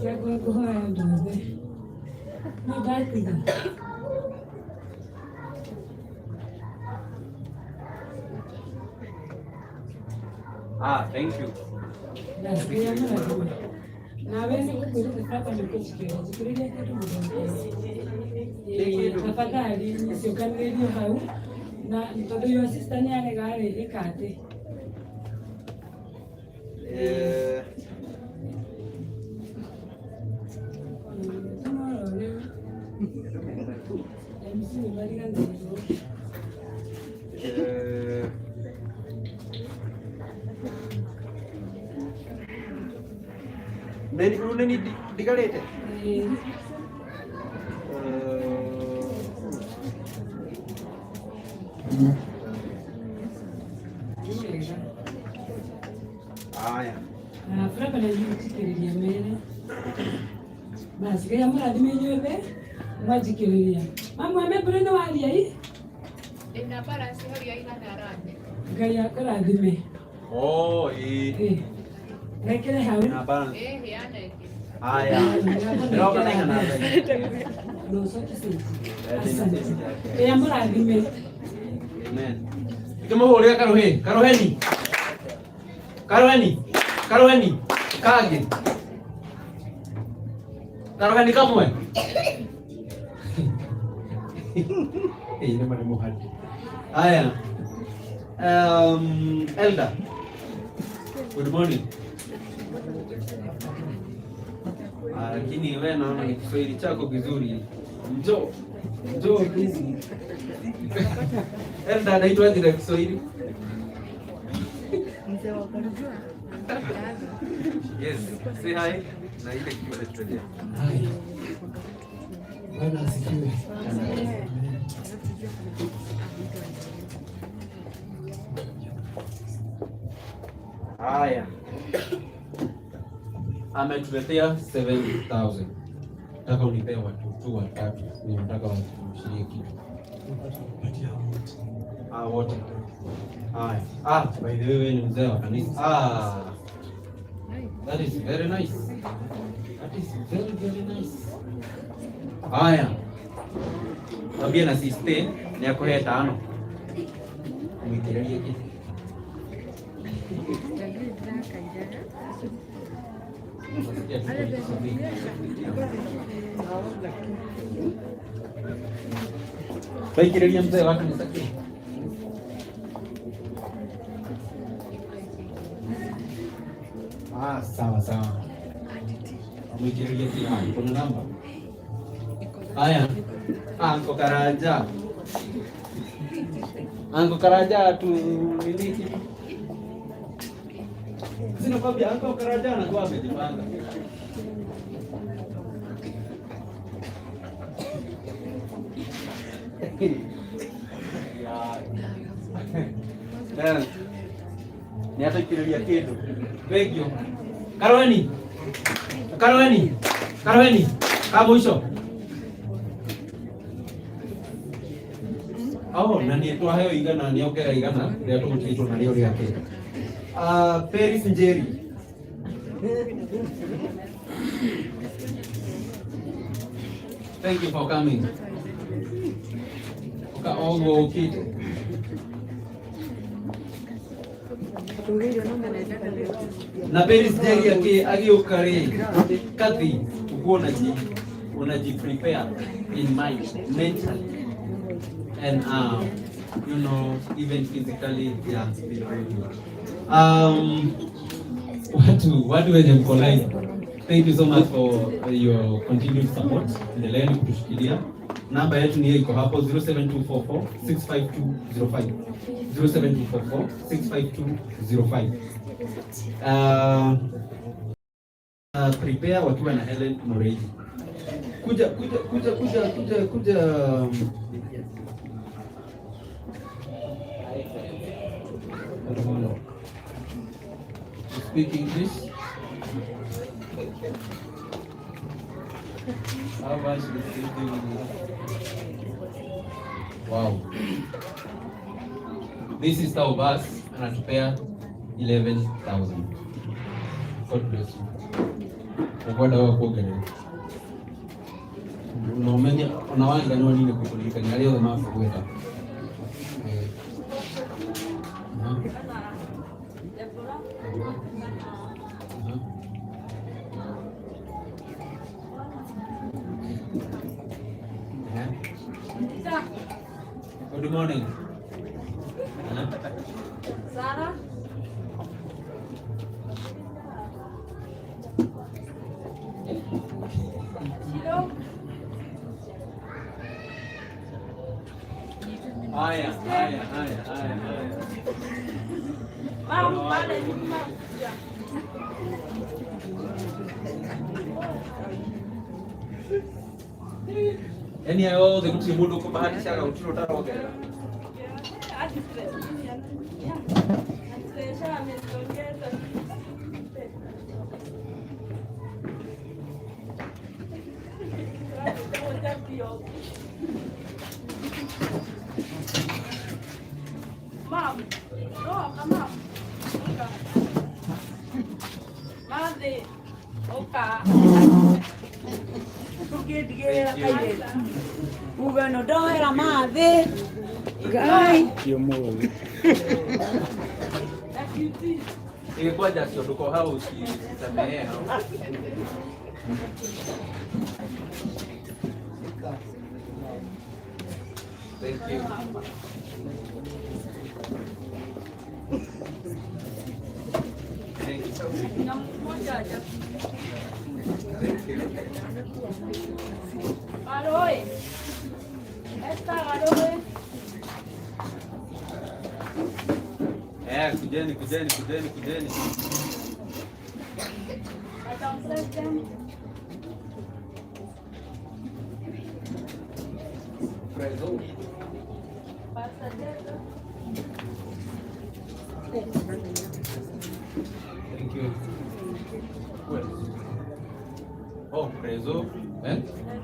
Ciakwa ngũhoya andũ othe. No ndatiga. Ah, thank you. Nasikia mũrathime. Nawe nĩ ngũkwĩrĩte baba nĩ ũkũnjikĩria. Njikĩrĩria kĩndũ mũthemba. Ĩĩ, tafadhali ciũkanĩrĩrio hau na tondũ your sister nĩ arega rĩ ĩka atĩ. Eh, Tomorrow rĩu MC nĩ mariganĩirwo. eh, nĩ rĩu nĩ niĩ ndigarĩte. Ĩĩ. Nĩ wega. Haya. Na baba nĩ njikĩrĩria mere. Basi Ngai amũrathime inyuothe mwanjikĩrĩria. Mamwe membũrĩ nĩ waria i Ndĩna balance hau ya 100. Ngai akũrathime. Oh, ĩĩ. Ĩĩ. Rekere hau. Na balance. Ĩĩ, heana ĩngĩ. Haya. Ndĩroka na 100. Na ũcoke cĩnji. Asante. Ngai amũrathime. Amen. Ikĩmũhũrĩra karuhĩ, karuheni. Karuheni. Karuheni. Kangĩ. Karuheni kamwe. Ĩĩ nĩ marĩ mũhari. Haya. Elder. Good morning. Ah, lakini wewe naona ni Kiswahili chako kizuri. Njoo. Njoo please. Elder anaitwa aje na Kiswahili? Yes, say hi na ile kitu unatuletea. Hai. Bwana asifiwe. Haya. Ametuletea 7000. Nataka unipee watu tu watatu. Ni nataka wamshirie kitu. Ah, wote. Haya. Ah, by the way wewe ni mzee wa kanisa. Ah. That is very nice. That is very very nice. Haya. Mwambie na sister ni akuhe tano. Mwitĩrĩrie kĩ? Nasikia tu Twaikĩrĩria mzee wa kanitha kĩ? Ah, sawa sawa. Mwikĩrĩrie kĩ? Ah, kuna namba. Haya. Anko Karanja. Anko Karanja tu nini kitu? Sina kwambia Anko Karanja anakuwa amejipanga. Eh. Nĩ atũikĩrĩria kĩndũ. Thank you. Karoeni. Karoeni. Karoeni. Ka mũico. Oh, na nĩ twaheo 100 nĩ ongerera 100 rĩrĩa tũgũtigĩtwo narĩo rĩake. Ah, Paris Njeri. Thank you for coming. Ũka oguo ũkĩte. Na Paris Njeri agĩũka rĩ, Kathy, ukuwa unaji prepare in mind, mentally and you know, even physically, yeah, very good. Watu wenye mko live, thank you so much for your continued support. Endeleeni kutushikilia. Namba yetu ni hiyo iko hapo 07244 65205. 07244 65205. Prepare wakiwa na Helen Moreji. Kuja kuja kuja kuja kuja kuja You speak English? How much is this doing? Wow. This is Taubas anatupea 11,000. God bless you. Ukwenda wa kuongerera. Na umenye ona wariganĩrwo nini kũkũririkania arĩa othe makũgweta. Eh. Aha. Aha. Aha. Good morning. Aha. Sara. Haya, haya, haya, haya, haya. Mama pale nyuma. Yaani hayo yothe gũtirĩ mũndũ ũkũbahatishaga gũtirĩ ũtarongerera. Mom, no, come on. Mother, oka. Tũkĩndigĩrĩra kairĩtu uge no ndoera mathĩ ngai. Ingekuwa jasho tuko hao usisamehe hao. Thank you. Thank you. Na mmoja haja. Thank you. Aloe. Esta aloe. Eh, kujeni, kujeni, kujeni, kujeni. Madam President. Prezo. Pastor Jesu. Thank you. Well. Oh, Prezo, eh?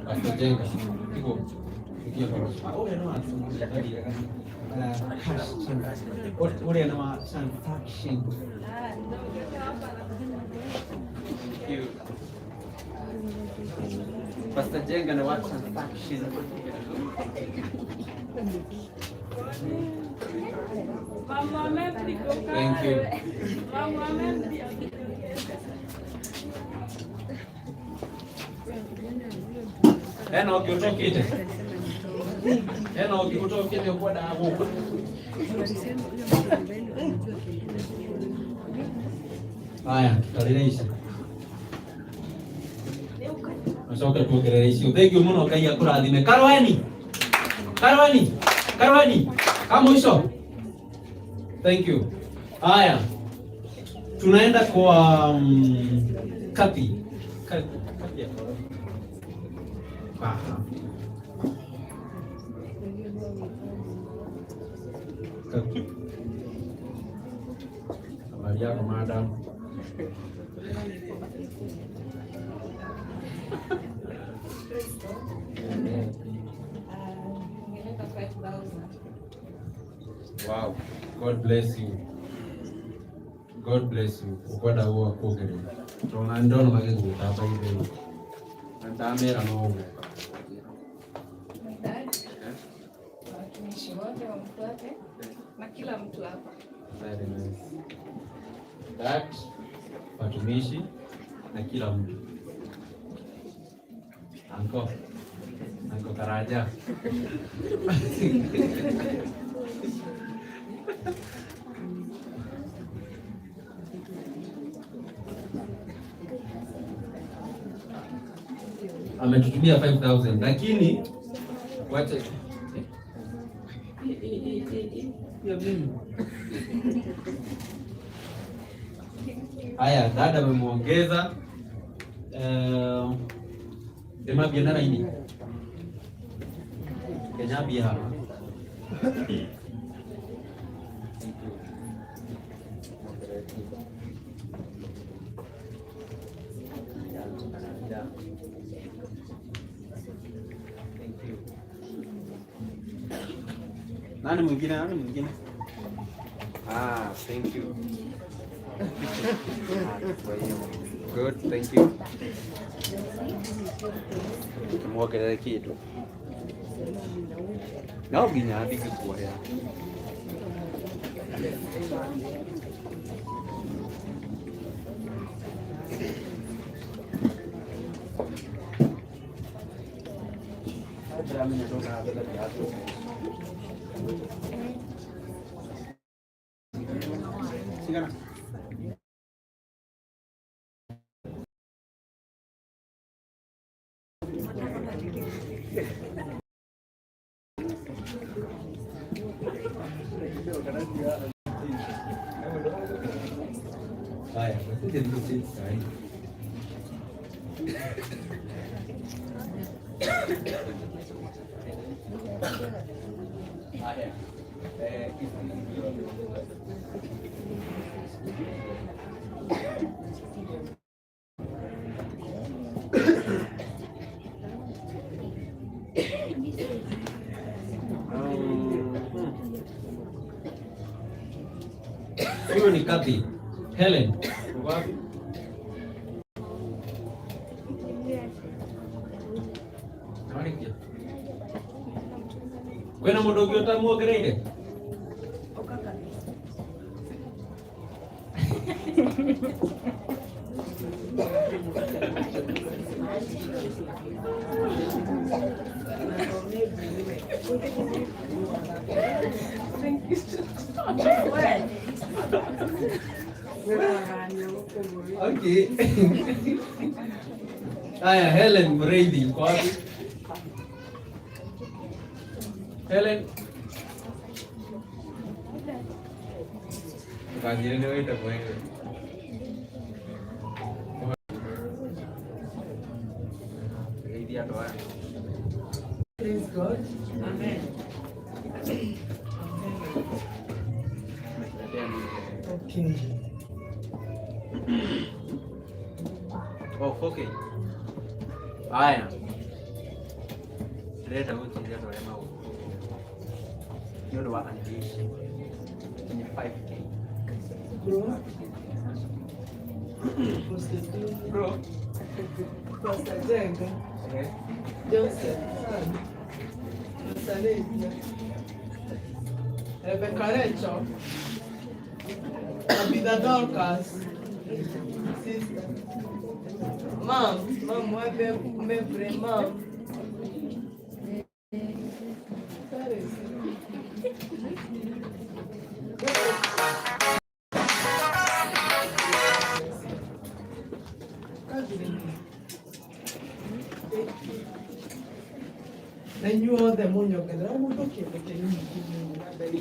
Pastor Jenga. Iko. Tukia kwa. Ah, ule no ule na transaction. Ah, ndio hapa na Thank you. Pastor Jenga na what transaction. Mama Membi koka. Thank you. Mama Membi. Ena ũngĩ Ena ũngĩ ũtokĩte ũkwendaga gũka. Haya, tutarĩre ici. Acoke tuongerere icio. Thank you mũno Ngai akũrathime. Karweni. Karweni. Karweni. Ka mwisho. Thank you. Haya. Tunaenda kwa Kapi. Kapi. Kapi ya Aha. Kapi. Habari yako madam? Ngeleta 5,000. Wow. God bless you. God bless you. Ukwenda huo kuongerera. Tona ndona magĩgũka by the way. Na ndamera no gũka. Dad, watumishi wote wamfuate na kila mtu hapa. Very nice. That watumishi na kila mtu. Anko. Anko Karaja. Ametutumia 5000 lakini wacha ya mimi. Haya, dada amemuongeza sema biashara ini Kenya biha. Thank you. Nani mwingine? Nani mwingine? Ah, thank you. Ah, kwa hiyo. Good, thank you. Tumuongerere kindu. No nginya ndingĩkuoya. Sigana. Haya, basi ndio sahi. Haya. Eh, Huyu ni Kathy. Helen. Uko wapi? Warĩkia. Kwĩna mũndũ ũngĩ ũtamuongereire? Okay. Haya, Helen Mreithi uko wapi? Helen. Kanjire nĩ wĩte mwewe. Geithia andũ aya. Praise God. Amen. Okay. Oh, okay. Haya. Ndĩrenda gũkinyia andũ arĩa magũkũ nĩ ũndũ wa andishi ni 5K. Bro. Bro. Pastor Jenga. Eh. Joseph. Son. Pastor Lydia. Rebecca Rachel. Abida Dorcas. Sister. Mom. Mom, webe mebre mom. Sorry. Na inyuothe mũnyongerera mũndũ kĩndũ kĩnini kĩnini na mbere.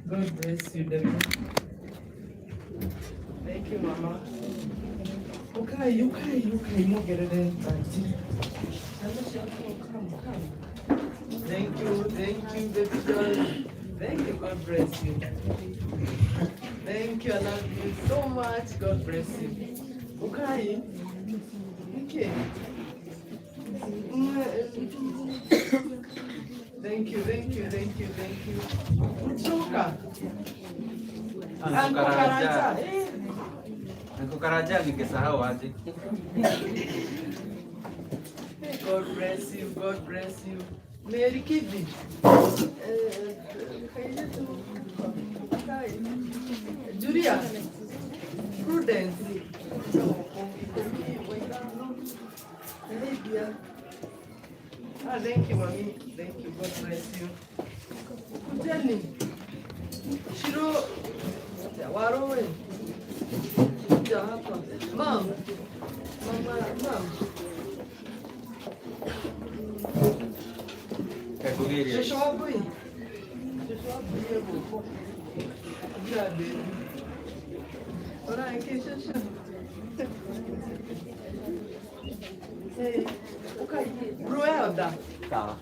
God bless you, Debbie. Thank you, Mama. Okay, okay, mugerere auntie. Come, come. Thank you, baby girl. Thank you, God bless you. Thank you, I love you so much. God bless you. Okay. Okay. Thank you, thank you, thank you, thank you. Mchoka. Uncle Karanja. Uncle Karanja ningesahau aje. God bless you, God bless you. Mary Kidney. Julia. Prudence. Lydia. Ah, thank you, mommy. Thank you. God bless you. Kujeni. Shiro. Warowe. Kuja hapa. Mom. Mama, mom. Kakugiria. Shosho wabui. Shosho wabui yebo. Yeah, baby. Ora, ke shosho. Ukai. Bro elder. Sawa.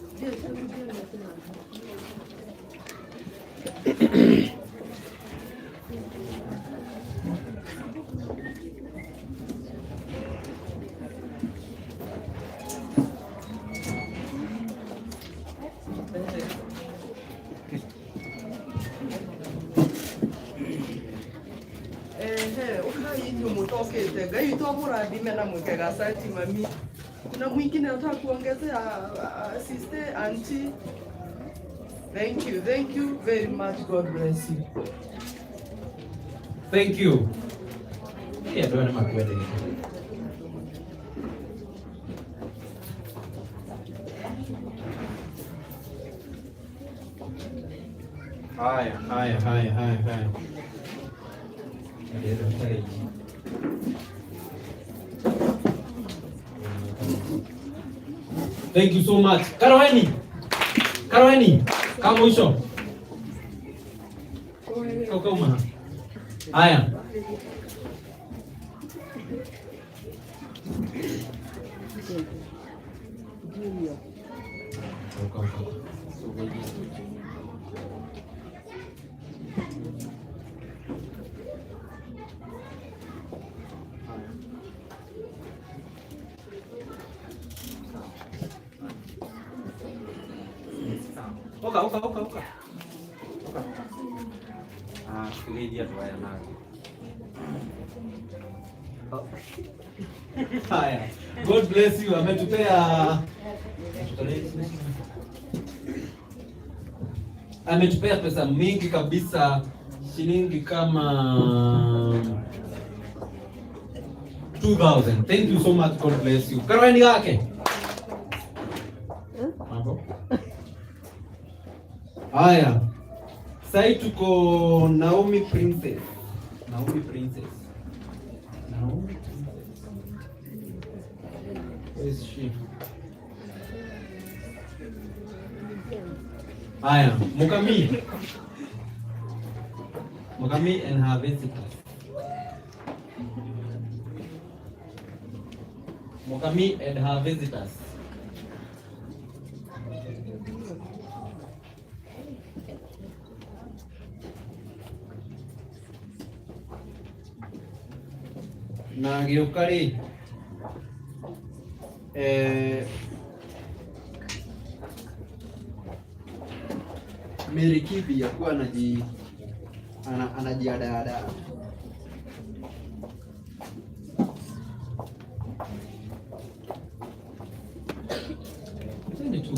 Ehe, ukai inyuĩ mũtokĩte. Ngai witũ amũrathime na mwĩkega. Asanti mami. Kuna mwingine anataka kuongezea, sister, auntie? Thank you, thank you very much. God bless you. Thank you. Yeah, andũ aya nĩ makwendete. Haya, haya, haya, haya, haya. Ndio, challenge. Thank you so much. Karoeni. Karoeni. Kama mwisho. Kau. Haya. Kau kau. Oka, oka, oka, oka. Oka. Ah, tugeithia andũ aya nao. Oh. Haya. God bless you. Ametupea pesa mingi kabisa, shilingi kama 2000. Thank you so much. God bless you. Karoeni gake. Mambo. Haya. Sai tuko Naomi Princess. Naomi Princess. Naomi Princess. Where is she? Haya, Mukami. Mukami and her visitors. Mukami and her visitors. Na agĩũka rĩ, Mary Kibi akuwa anajiadaada. Twende tu.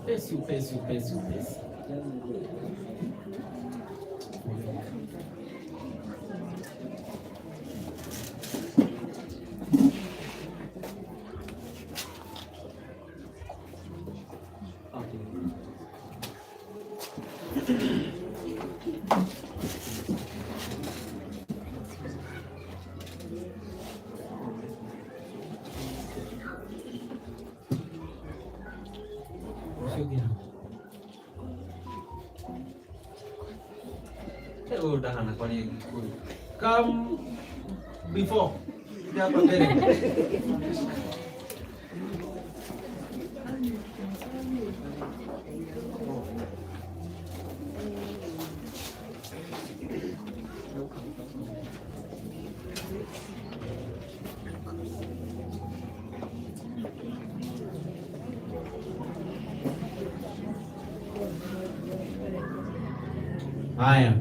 Upesi, upesi, upesi, upesi. Okay. Ũcio ũngĩ ha? Ũyũ ndahana kwaria Gĩkũyũ. Come before. Kuja hapa mbele. Haya.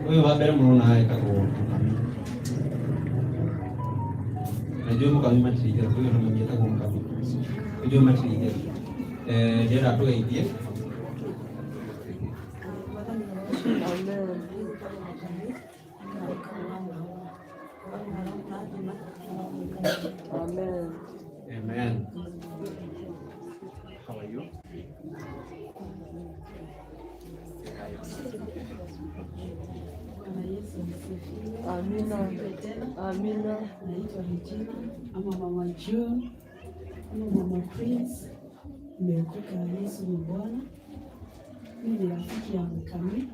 Ũyũ wa mbere mũrona etagwo Mũkami. Na njũĩ Mũkami matirĩ itherũ, ũyũ na mami etagwo Mũkami. Njũĩ matirĩ itherũ. Ndĩrenda tũgeithie. Amen. Amen. Amen. How are you? Amina. Asifiwe tena. Amina. Naitwa Regina ama Mama June ama Mama Prince. Nimeokoka, Yesu ni Bwana. Mimi ni rafiki ya Mkami,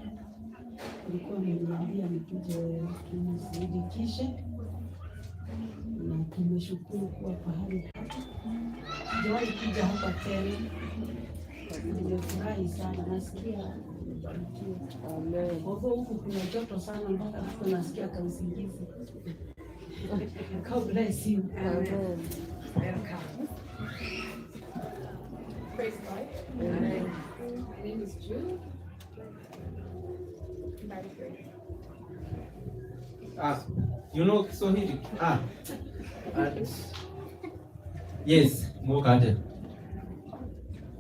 alikuwa ameniambia nikuje tumsindikishe, na tumeshukuru kuwa pahali hapa. Sijawahi kuja hapa tena, nimefurahi sana, nasikia nimebarikiwa. Amen. Although huku kuna joto sana mpaka hapo nasikia kausingizi. God bless you. Amen. Welcome. Praise God. Amen. My name is June. Mbarikiwe. Ah, you know Kiswahili? Ah. And yes, Mokate.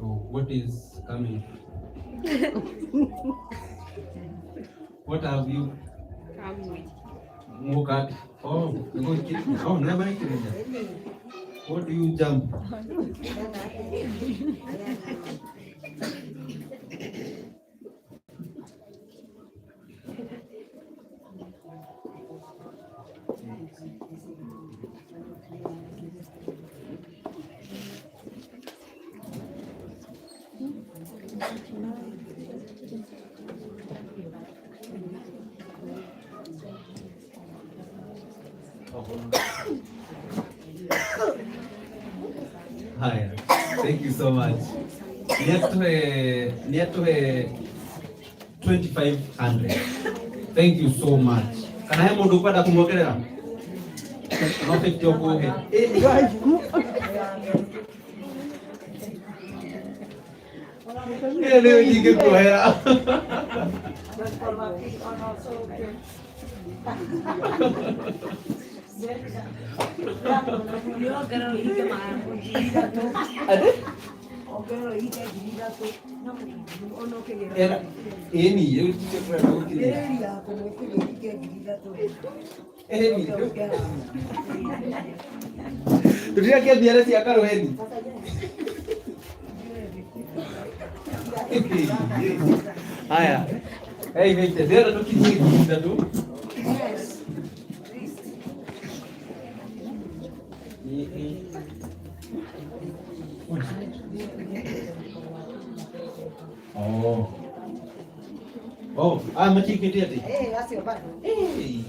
Oh, what is coming? What have you? Mokate. Oh, you go kill. Oh, never kill. What do you jump? Haya, thank you so much. Niatuhe 2500. Thank you so much. Kana he mundu ukwenda kumuongerera? No 50 ukuhe. Eh, leo ningekuhera. Era eni, rĩu tikĩo tũrenda gũkinyia. Eni, tũtirakĩambia cia karuheni. Haya. Hey, wait, ndĩrenda tũkinyie 3,000. Oh. Oh, ah, matikĩte atĩ? Hey.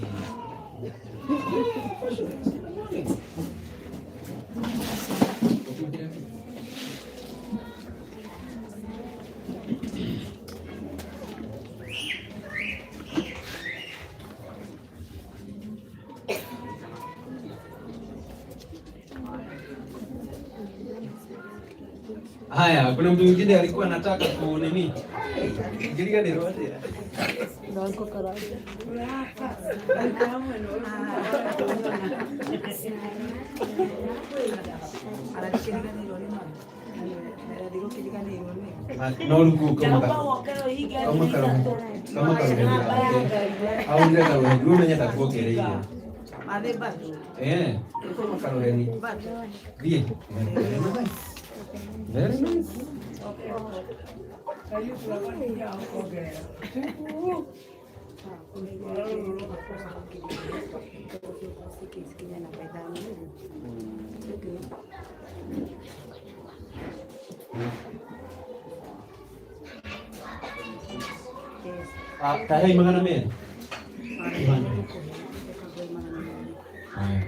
Haya, kuna mtu mwingine alikuwa anataka ku nini? Ngiriganĩrwo atĩa? Nanko Karanja. No rĩu kama kama kama karuheni gake augire karuheni rĩu ũmenye ta kuongereire eh kama karuheni thiĩ. Very nice, very nice. Ah, tahei 200. Haya.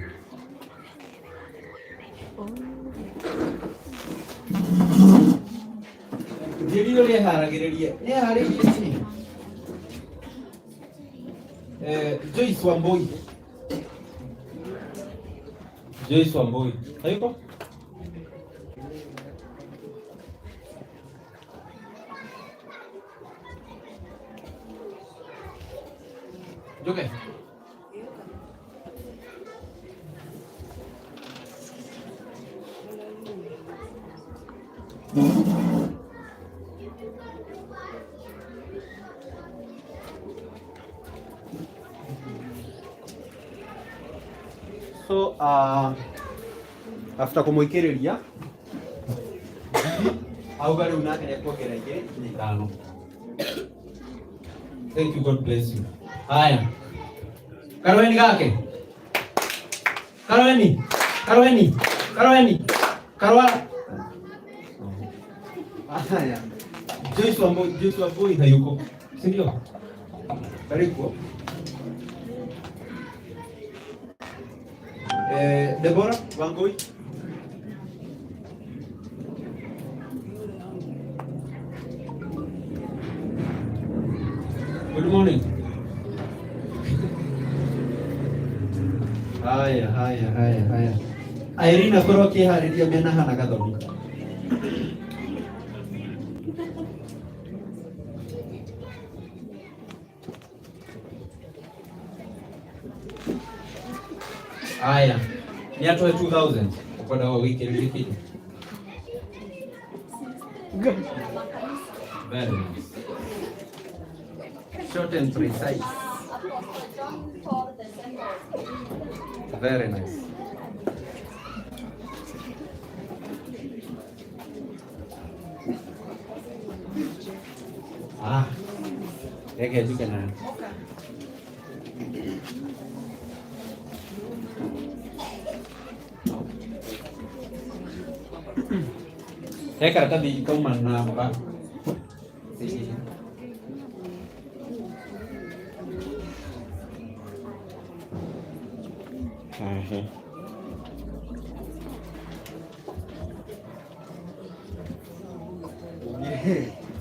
Njĩrire ũrĩa ĩharagĩrĩria nĩharĩirie ici. Eh, Joyce Wambui. Joyce Wambui. Hayuko? Njoke. So, after kũmũikĩrĩria auga rĩu nake nĩekuongerera igĩrĩ ikinya ithano. Thank you, God bless you. Haya. Karoeni gake. Karoeni. Karoeni. Karoeni. Karwa. Haya. Joyce Wambui, Joyce Wambui hayuko. Si ndio? Karibu. Deborah Wangui. Good morning. Haya, haya, haya, haya. Irene akorwo akĩharĩria mena Hana Gathoni. Haya. Ni atoe 2000 ukwenda wa wiki wiki. Very nice. Short and precise. Very nice. Ah. Reke njuke na. He karatathi kauma namba. Ehe.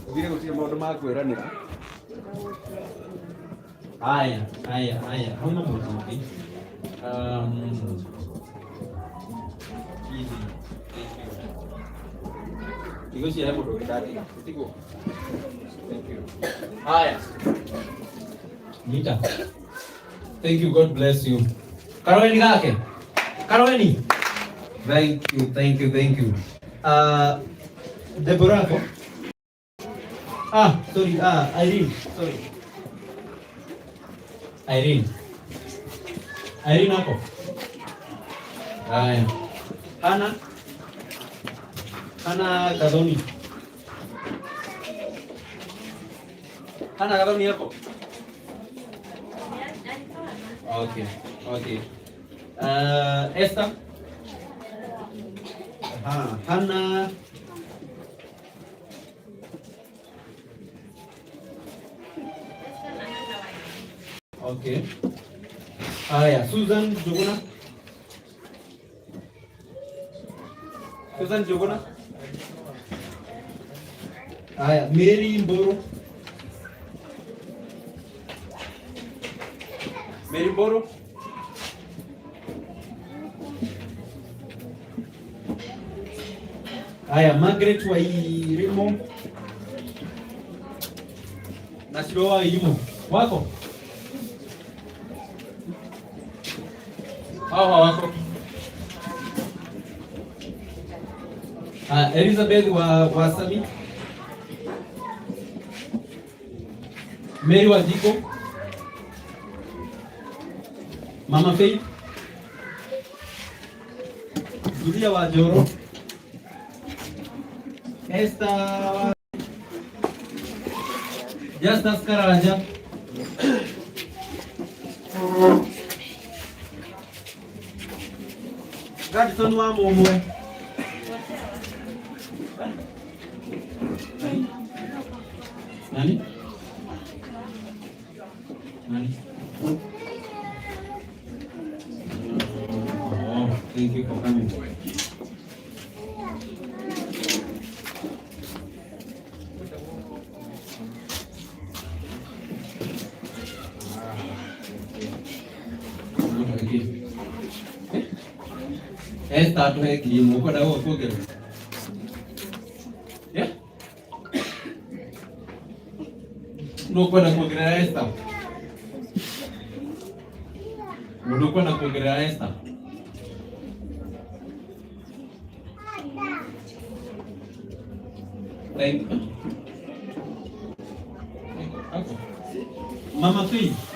Ugire gũtirĩ maũndũ ma kwĩranĩra. Haya, haya, haya. Hauna mũndũ ũngĩ. Easy. Thank you. Ngwĩciria he mũndũ ũngĩ ndatiga. Tiguo? Thank you. Haya. Nita. Thank you. God bless you. Karoeni gake. Karoeni. Thank you, thank you, thank you. Deborah ako? Ah, sorry. Ah, Irene. Sorry. Irene. Irene ako. Haya. Hana. Hana Gathoni. Hana Gathoni ako. Okay, okay. Esther. Ha, Hana. Okay. Haya, Susan Njuguna. Susan Njuguna. Haya, Mary Mburu. Mary Mburu. Haya, Margaret Wairimo. Nasiro Wairimo. Wako? Hao hawako. Elizabeth wa Wasami. Mary Wanjiko. Mama Faith. Julia Wajoro. Esther Justus Karanja. Gadson wa Mumwe. Nani? Nani? Oh, thank you for coming. Esther atũhe ngiri ũkwenda kuongerera? Yeah? Nũ ũkwenda kuongerera Esther? Mũndũ ũkwenda kuongerera Esther? Thank you. Mama Faith.